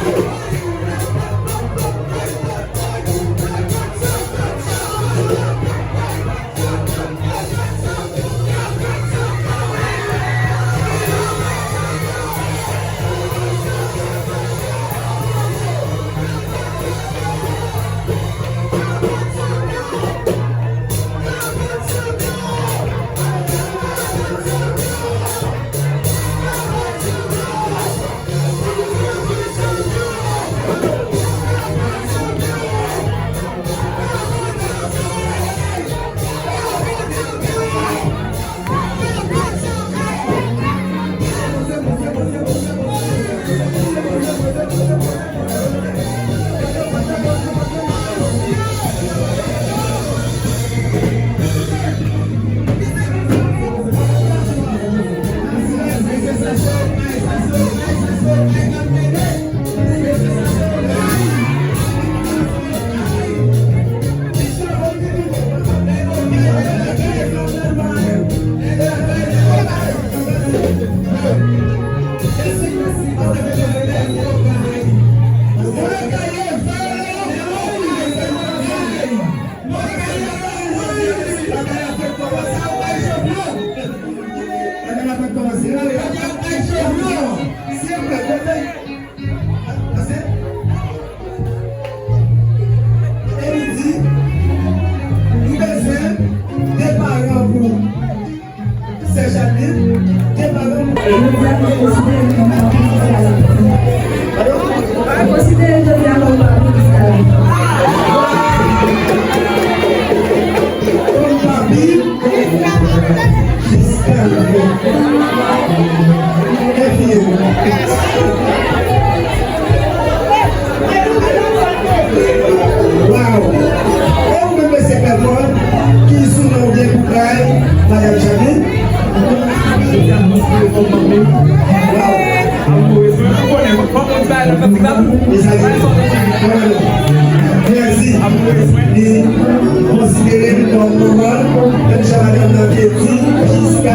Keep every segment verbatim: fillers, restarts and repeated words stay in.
E li di, li bezwen de paran pou Sè Chadli, gen paran pou. Konsidere jodi a kòm papi jiska la. Kòm papi jiska la. F I E. Wow! E ou menm, mesye Clerford, ki sou non w gen pou bay Madanm Chadli? Wow! Mezanmi, Clerford, li konsidere l kòm manman, menm jan madanm nan te di, jiska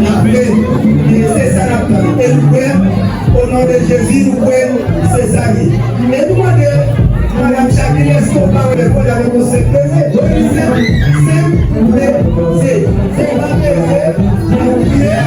lafen. E se sa n ap tann. E nou kwè, o non de Jezi, nou kwè se sa li ye. E nou mande Madanm Jacqueline, èske w pa wè kòd avèk yon senp beze? Senp, senp beze. Se pa beze, nou priye.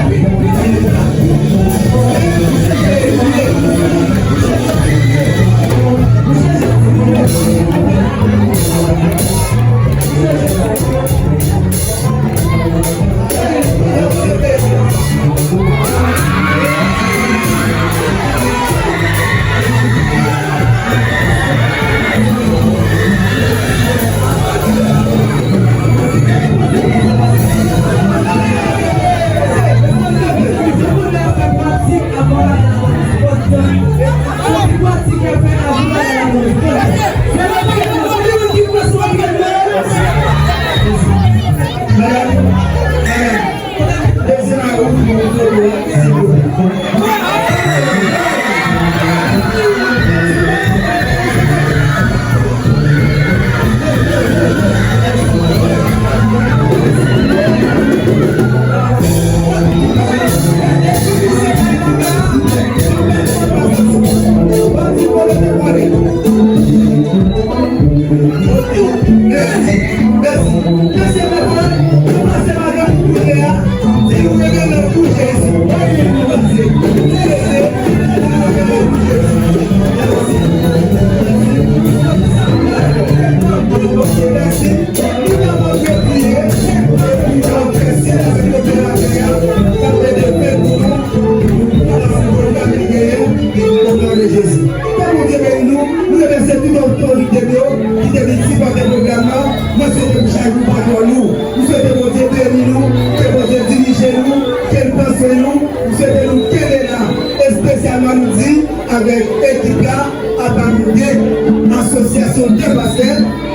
Jezi. Ke Bondye beni nou. Nou remèsye tout otorite yo ki te vin sipòte pwogram nan. Mwen swete pou chak jou pa dwòl nou. M swete Bondye beni nou, ke Bondye dirije nou, ke l panse nou. M swete nou kenbe la. Espesyalman nou di avèk ekip la, apa nou gen asosyasyon de pastè,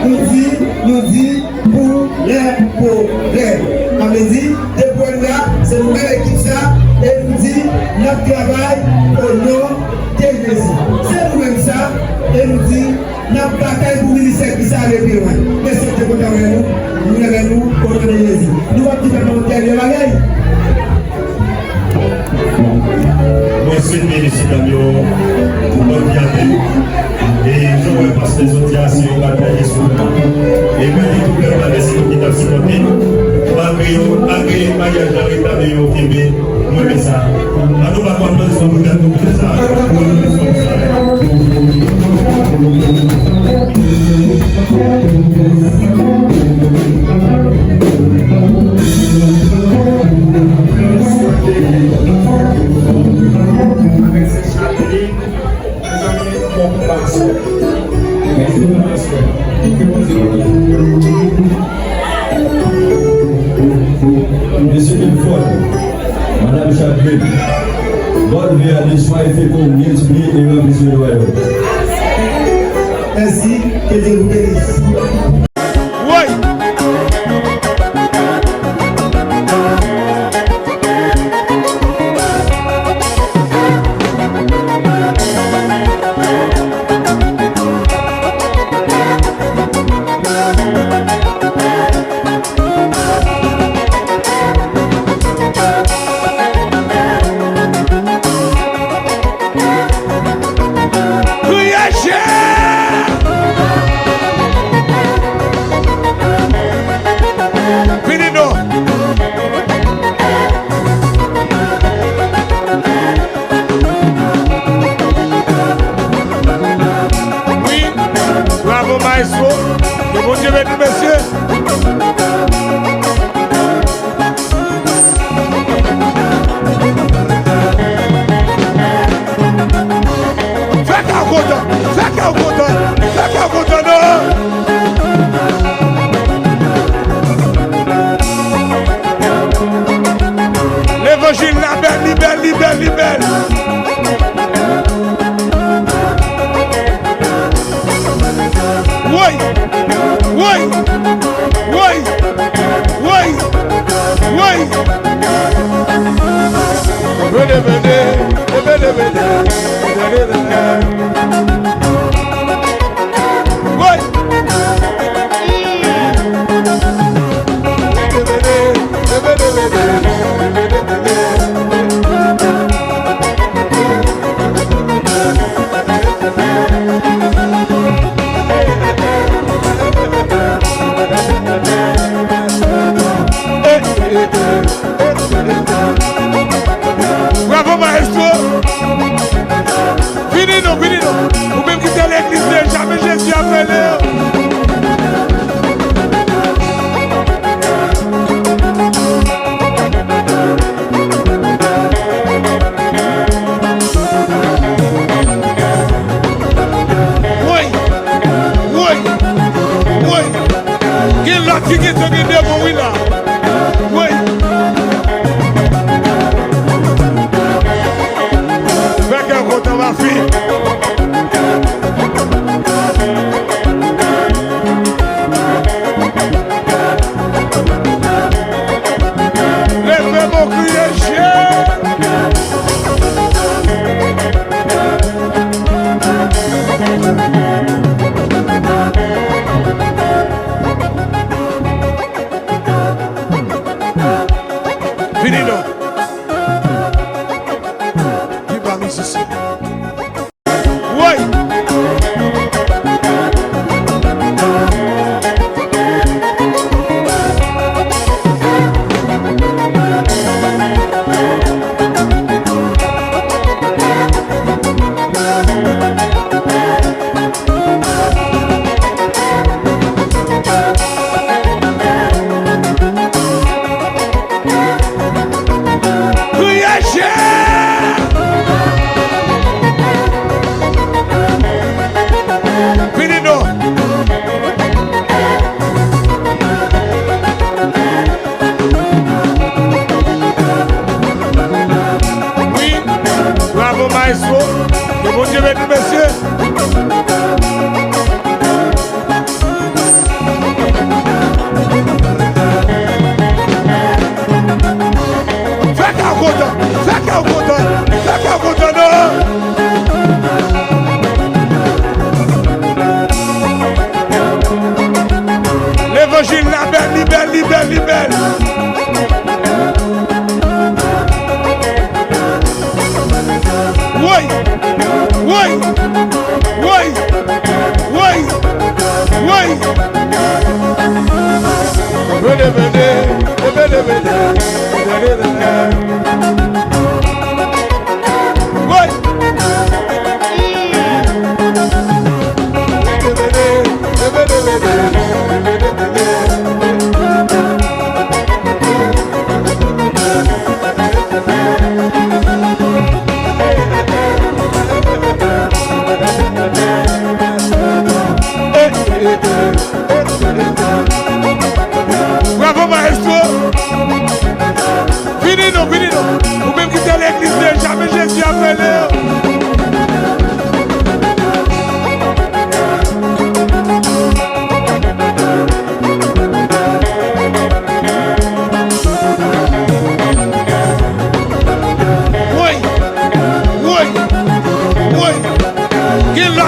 nou di, nou di, pou lè pwoblèm. Sa vle di, depi w la, se nou menm ekip sa, e nou di, n ap travay o non de Jezi. Se nou menm sa, e nou di, n ap batay pou ministè Kris la ale pi lwen. Mesye, m te kontan wè nou, nou renmen nou, o non de Jezi. Nou p ap di pèp la yon dènye bagay. Mwen swete mesye dam yo, pou lòt ki ap Jodi a se yon batay eskou la. E mwen di tout pèp la mèsi pou ki t ap sipòte nou. Malgre yo, malgre maryaj la reklame yo kenbe, mwen renmen sa. An nou pa pran pran son pou tèt nou pou sa. Avèk se Chadeline. Mezanmi, bon konpa. Mèsi, mèsi. Ke Bondye beni. Mesye Milford, Madanm Chadeline, bonne vie à deux soins et fécondité et remplissez le royaume. Mèsi, ke Dye vous bénisse. Woy! Kriye Jezi! Vini non! Wi, bravo maestro. Ke Bondye beni mesye. Fè kè w kontan, fè kè w kontan, fè kè w kontan non. Levanjil la bèl, li bèl, li bèl, li bèl. Woy! Woy! Woy! Woy! Woy! Vene, vene, vene, vene, vene, vene. Woy! Bravo, maestro! Vini non, vini non. Ou menm ki te legliz deja, men Jezi ap rele w. Woy! Woy! Woy! Gen lòt ki gentan gen demon wi la. Woy! Fè kè w kontan, mafi. Leve men w, kriye Jezi. Vini non. Viva mizisyen. Woy!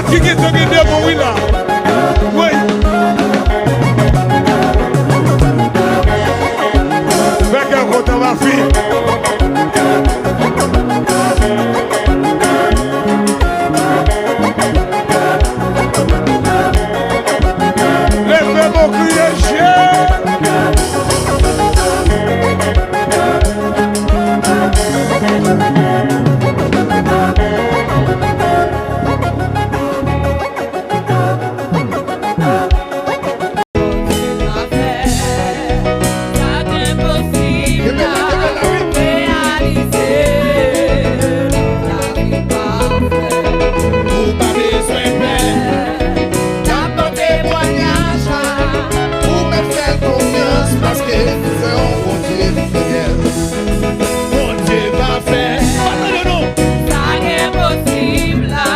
Ki gen, te gen de bon wi la. Wi. Fè kè w kontan, mafi. Leve men w kriye je. Ou pa bezwen pè. N ap pote temwayaj la, ou mèt fè l konfyans, paske se yon Bondye fidèl. Bondye pafè. Pa tande non. Sa k enposib la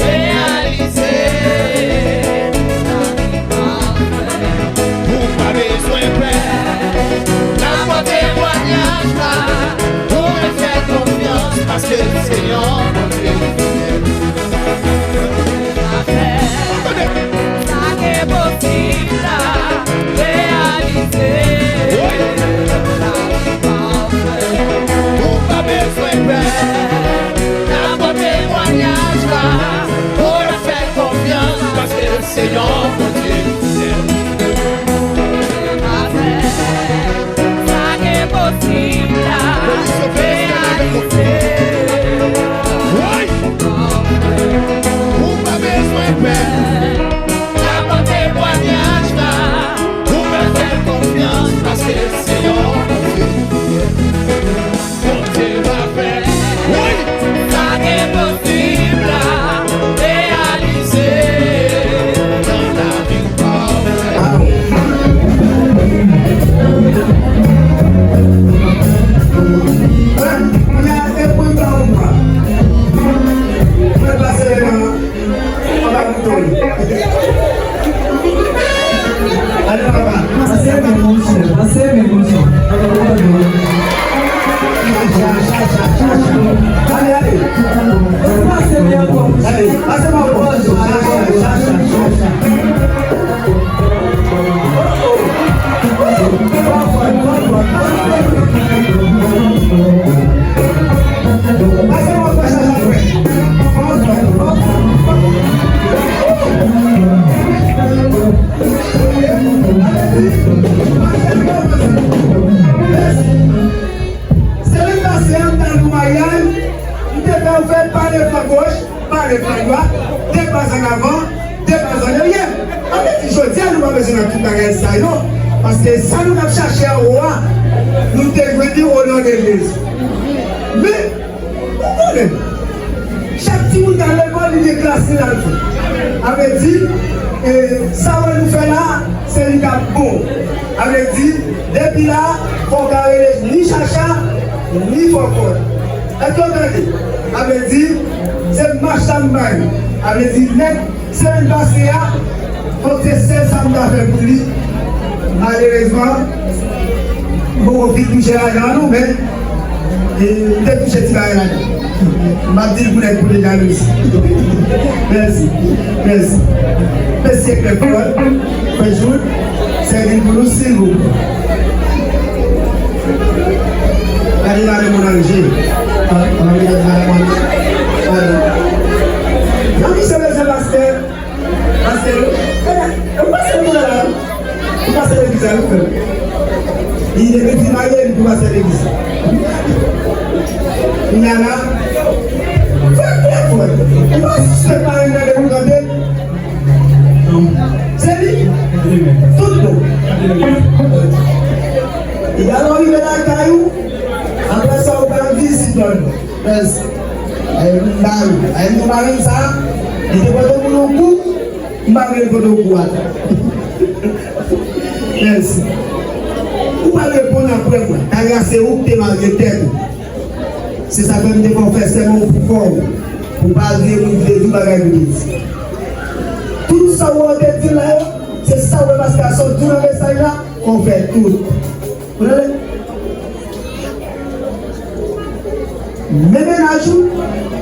reyalize. Ou pa bezwen pè. N ap pote temwayaj la, ou mèt fè l konfyans, paske se yon Bondye fidèl. Sa k enposib la reyalize. Ou pa bezwen pè. N ap pote temwayaj la, ou mèt fè l konfyans, paske se yon Bondye fidèl. Sa k enposib la reyalize. Ou pa bezwen pè. N ap pote temwayaj la, ou mèt fè l konfyans, paske se yon Bondye fidèl. Bondye pafè. Wi. Sa k enposib la reyalize nan lavi w pafè. Mwen pase devan. Anba bouton. Ale papa. Pase men monchè, pase men monchè. Ale, ale. Pase men ankò. Ale, pase men ankò. Semèn pase a, m t al nan maryaj, m te fè w fè pale flank goch, pale flank dwat, de pas an avan, de pas an dèyè. Sa vle di, jodi a, nou pa bezwen nan tout bagay sa yo, paske sa nou t ap chache anwo a, nou te jwenn li o non de Jezi. Men, ou konnen, chak timoun k al lekòl, li gen klas li l al fè. Sa vle di, e, sa w wè nou fè la a, se li k ap bon. Sa vle di, depi la a, fò w ka rele ni Chacha, ni Fòfò. Èske w tande? Sa vle di, se mach sa m bay. Sa vle di, nèg semèn pase a, fòk se sèl sa m ta fè pou li. Malerezman, m poko fin touche lajan an non, men, e, m te touche ti bagay ladan. M ap di l pou nèg pou degalis. Mèsi. Mèsi. Mesye Cleford, Frenchwood, sèvi l pou nou, silvouplè. Gade, gade moun nan je. Ah, ah, gade, gade moun nan je. Gade. Nan misye bezwen pastè. Pastè, e, e, pastè nou la. Ou pastè legliz la, wi, frè m. Li depi li marye, li pou pastè legliz. Li la la. Frè, frè, frè. Ou pa sispèk pa renmen lè ou kanpe. Se li. Tout bon. Li alò rive lakay ou. Apre sa, ou pral vizit lòt. Mèsi. Ay, m ba yo. Ay, m ba yo sa. Li te pote pou nou kou. M pa vle pote w kou atè. Mèsi. Ou pa reponn apre mwen. Dayè, se ou ki te marye tèt ou. Se sa fè m te fè w fè sèman pou kò w. Pou pa vle moun vle di bagay pou te di. Tout sa w wè w te di la yo, se sa w wè pastè a sot di nan mesaj la, fò w fè tout. Ou tande? Men mennaj ou,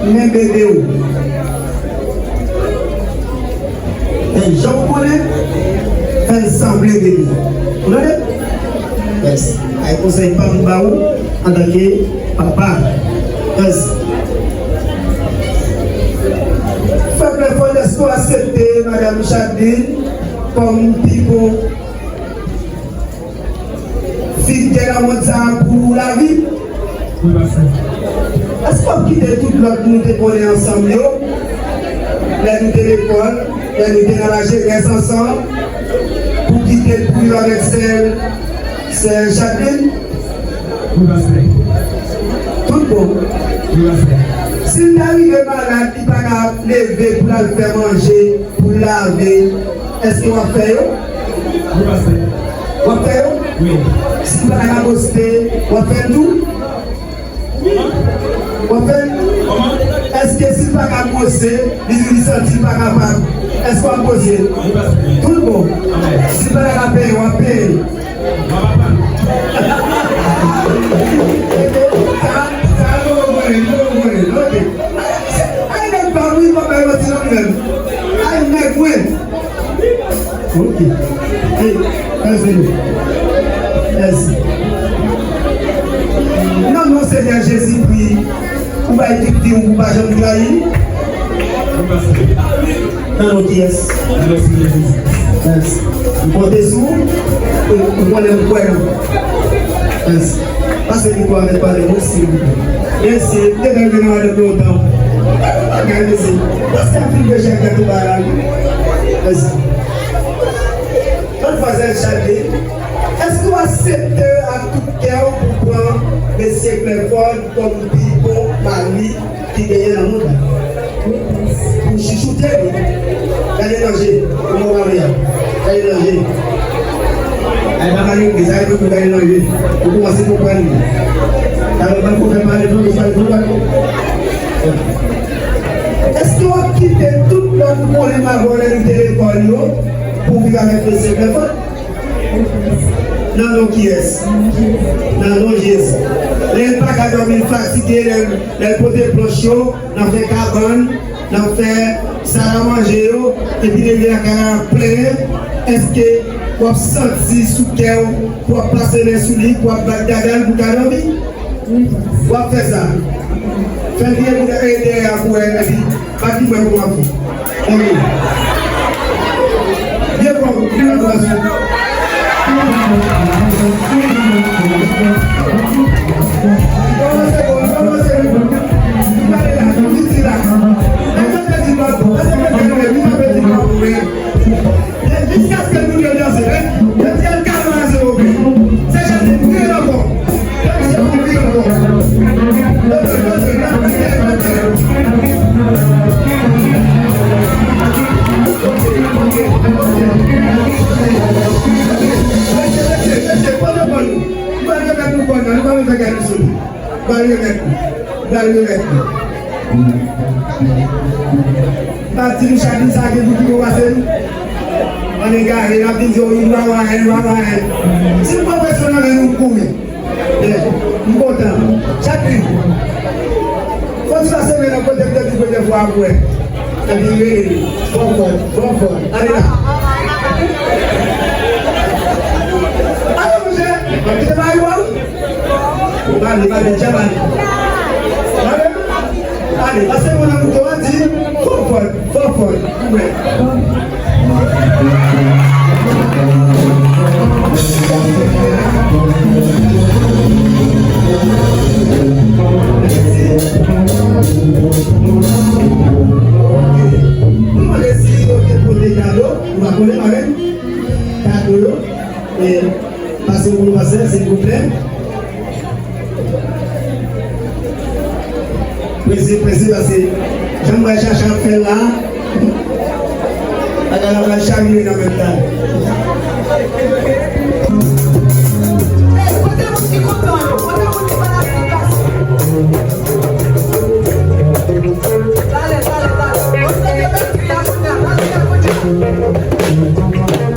men bebe w. Jan w konnen, fè l sanble de li. Ou tande? Yes. Ay konsèy pa m ba ou antanke papa. Yes. Fè plè fò, èske w aksepte Madanm Chadlin kòm pi bon fidèl nan mond sa a pou lavi? Wi, pastè. Èske w ap kite tout lòt nou te konnen ansanm yo, lè nou te lekòl, lè nou te nan lajenès ansanm, pou kite l pou viv avèk sè, sè Jacqueline? Wi, pastè. Tout bon? Wi, pastè. Si l ta rive malad, li pa ka leve pou l al fè manje, pou l lave, èske w ap fè yo? Wi, pastè. W ap fè yo? Wi. Si l pa ka poste, w ap fè l tou? Wi. W ap fè l? Kòman? Èske si l pa ka poste, li, li santi l pa kapab, èske w ap poste? Wi, pastè. Tout bon. Amèn. Si l pa ka peye, w ap peye. Sa, sa, nou konnen, nou konnen. Ok. Ay, nèg pa wi, pa bay manti nan menm. Ay, nèg mwen. Ok. Hey, mèsi. Mèsi. Nan non Senyè Jezikri, ou bay tout vi w, ou pa janm trayi. Nan non kiyès? Nan non Senyè Jezi. Yes. M konte sou ou. Ou, ou konnen m kwè nan. Yes. Pase mikwo a mèt pale mwen silvouplè. Mesye, m te vin nan madanm lontan. Bagay mesye. Paske a fin de chèk nan tou bagay. Yes. Madmwazèl Chadlin, èske w aksepte ak tout kè w pou pran mesye Clefford kòm pi bon mari ki genyen nan mond la? Pou chouchoute li. Gade nan je. Kòman w pale a? Gade nan je. Ay, pa pale anglè, sa vle di gade nan je. Ou kòmanse konprann li. Talè w pral fè pale franse, pale franse. Èske w ap kite tout lòt ou konnen m avè w lè nou te lekòl yo pou w viv avèk mesye Clefford? Nan non kiyès? Nan non Jezi. Lè l pa ka dòmi, l fatige, lè, lè l pote planch yo, nan fè kabann, nan fè sal a manje yo, epi leve lakay la, l ap plenyen, èske w ap santi sou kè w pou w ap pase men sou li, pou w ap bat dada l pou l ka dòmi? W ap fè sa. Fè l vire pou dèyè a pou wè, epi bat li pou wè kòman w ap fè. Anmè. Byen fò, byen fò, byen fò. Kòmanse bon, kòmanse bon. Li pale la, li di la. Èske w te di bòt? Èske w te di bòt? Li pa pe di bòt, men. Jiskaske nou te danse, wi. Yo di al kalma se oke. Se jan de kriye ankò. Yo di al kriye ankò. Mesye, mesye, mesye, poze kò nou. Nou pa remèt nou kò nou, nou pa vin fè gade sou nou. Ba l remèt li. Ba l remèt li. M pa di nou chak jou sa gen pou kite w pase nou. Ann egare, n ap vin di w, wi, w a wè, w a wè. Si nou pran presyon nan men nou, kouri. Byen, m kontan. Chak jou. Fò ti pase men nan kote m te di premye fwa pou wè. Epi rele li. Fò fò, fò fò. Ale la. Ale, monchè. Kite mari w. Pale, pale, djab ale. Pale. Ale, pase mwen nan mouton an, di, fò fò, fò fò. Ou wè. Mwen mande si yo te pote kado, ou pa konnen, pa vre? Kado yo. E, pase pou nou, pastè, silvouplè. Prese, prese, pase. Jan m wè Chacha ap fè l la, bagay la pral chavire nan menm tan. Kote moun ki kontan yo? Kote moun ki pa nan plas yo? Talè, talè, talè. Monte yo mèt kriye a kounye a. Talè, talè, kounye a.